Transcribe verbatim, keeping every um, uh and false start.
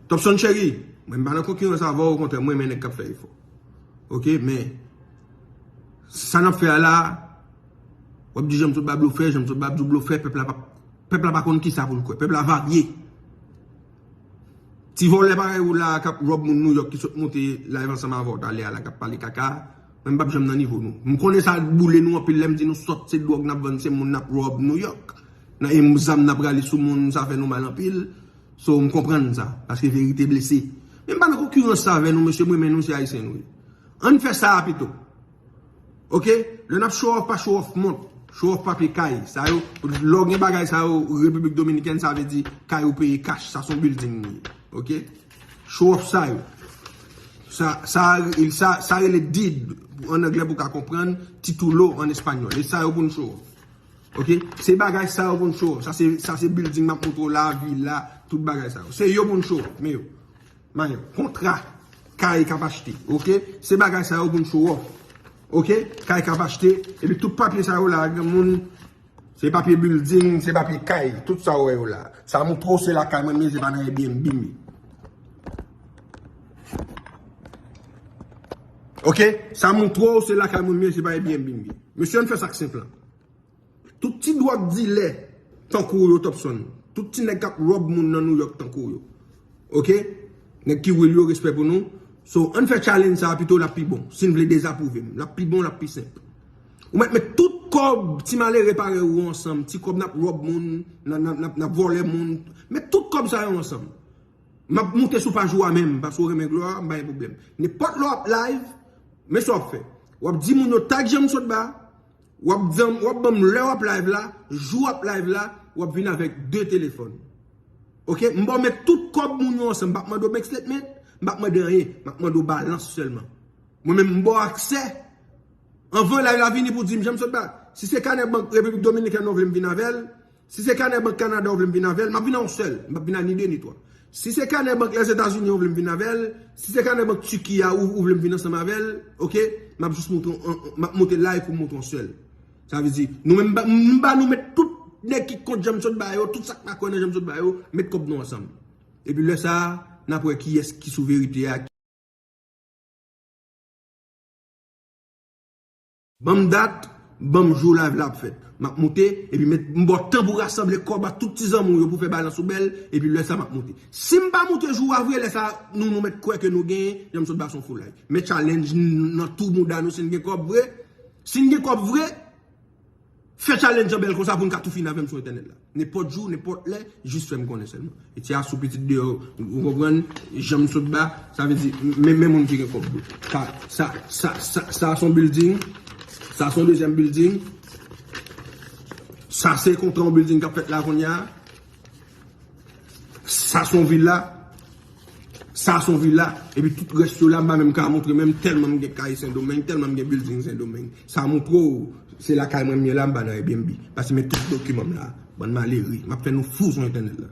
Topson cheri, mwen m pa nan konkirans avè w, okontrè, mwen renmen nèg k ap fè efò. Oke, men sa n ap fè a la, w ap di Janm Sotba blofè, Janm Sotba ap di w blofè, pèp la pa, pèp la pa konn kisa pou l kwè, pèp la varye. Ti vòlè parèy ou la k ap ròb moun Nouyòk ki sot monte live ansanm avè w talè a la k ap pale kaka, mwen m p ap janm nan nivo nou. M konnen sa boule nou anpil lè m di nou sòt se dwòg n ap vann, se moun n ap ròb Nouyòk. Nan e zam n ap rale sou moun, sa fè nou mal anpil. So, m konprann sa, paske verite blese. Men m pa nan konkirans sa avè nou, mesye, m renmen nou, se ayisyen nou ye. Ann fè sa a pito. Oke? Lè n ap show off, pa show off mont. Show off papye kay. Sa yo, lè w gen bagay sa yo, Repiblik Dominikèn, sa vle di kay ou peye cash. Sa se yon building li ye. Oke? Show off sa yo. Sa, sa, sa, sa rele deed, an anglè pou w ka konprann, titulo an espanyòl. E sa yo pou n show off. Oke? Se bagay sa yo pou n show off. Sa se, sa se building m ap montre w la, villa, tout bagay sa yo. Se yo pou n show off. Men yo. Manyen, kontra, kay k ap achte, oke? Se bagay sa yo pou n show off, oke? Kay k ap achte, epi tout papye sa yo la, granmoun, se papye building, se papye kay, tout sa w wè yo la. Sa montre w se lakay mwen m ye, se pa nan Airbnb m ye. Oke? Sa montre w se lakay mwen m ye, se pa Airbnb m ye. Mesye, ann fè sa k senp lan. Tout ti dwòg dilè tankou w yo, Topson. Tout ti nèg k ap ròb moun nan Nouyòk tankou w yo. Oke? Nèg ki real yo, respè pou nou. So, ann fè challenge sa a pito, l ap pi bon. Si n vle dezapwouve m, l ap pi bon, l ap pi senp. Ou mèt met tout kòb ti malere parèy ou ansanm, ti kòb n ap ròb moun, n ap, n ap, n ap, n ap vòlè moun. Met tout kòb sa yo ansanm. M ap moute sou paj ou a menm, paske w renmen glwa, m pa gen pwoblèm. Nenpòt lè w ap live, men sa w ap fè. W ap di moun yo tag Janm Sotba, w ap di, w ap ban m lè w ap live la, jou w ap live la, w ap vin avèk de telefòn. Oke? M ba w met tout kòb moun yo ansanm, m p ap mande w bank statement, m p ap mande anyen, m ap mande w balans sèlman. Mwen menm, m ba w aksè. Anvan live la vini pou di m, Janm Sotba, si se kanè bank Repiblik Dominikèn nan w vle m vin avè l, si se kanè bank Kanada w vle m vin avè l, m ap vin a yon sèl. M p ap vin a ni de ni twa. Si se kanè bank Lèzetazini w vle m vin avè l, si se kanè bank Tiki a ou, ou vle m vin ansanm avè l, oke, m ap jis montre w, m ap monte live pou m montre w sèl. Sa vle di, nou menm, m ba, m ba nou met tout nèg ki kont Janm Sotba yo, tout sa k pa kwè nan Janm Sotba yo, met kòb nou ansanm. Epi lè sa a, n ap wè kiyès ki sou verite a. Ban m dat, ban m jou live la ap fèt. M ap moute, epi met, m ba w tan pou rasanble kòb a tout ti zanmi w yo pou fè balans ou bèl, epi lè sa m ap moute. Si m pa moute jou a vre, lè sa nou, nou mèt kwè ke nou genyen, Janm Sotba se yon fo live. Men challenge n-, nan tou mouda nou si n gen kòb vre. Si n gen kòb vre, fè challenge an bèl konsa pou n ka tou fini avè m sou entènèt la. Nenpòt jou, nenpòt lè, jis fè m konnen sèlman. E ti asou pitit deyò, ou konprann? Janm Sotba, sa vle di, men, men moun ki gen kòb, bro. Sa, sa, sa, sa, sa se yon building. Sa se yon dezyèm building. Sa se kontra yon building k ap fèt la kounye a. Sa se yon villa. Sa se yon villa. Epi tout rès yo la, m pa menm ka montre menm tèlman m gen kay Sendomeng, tèlman m gen building Sendomeng. Sa montre w, se lakay mwen m ye la, m pa nan Airbnb. Paske men tout dokiman m la. Bann malere. M ap fè nou fou sou entènèt la.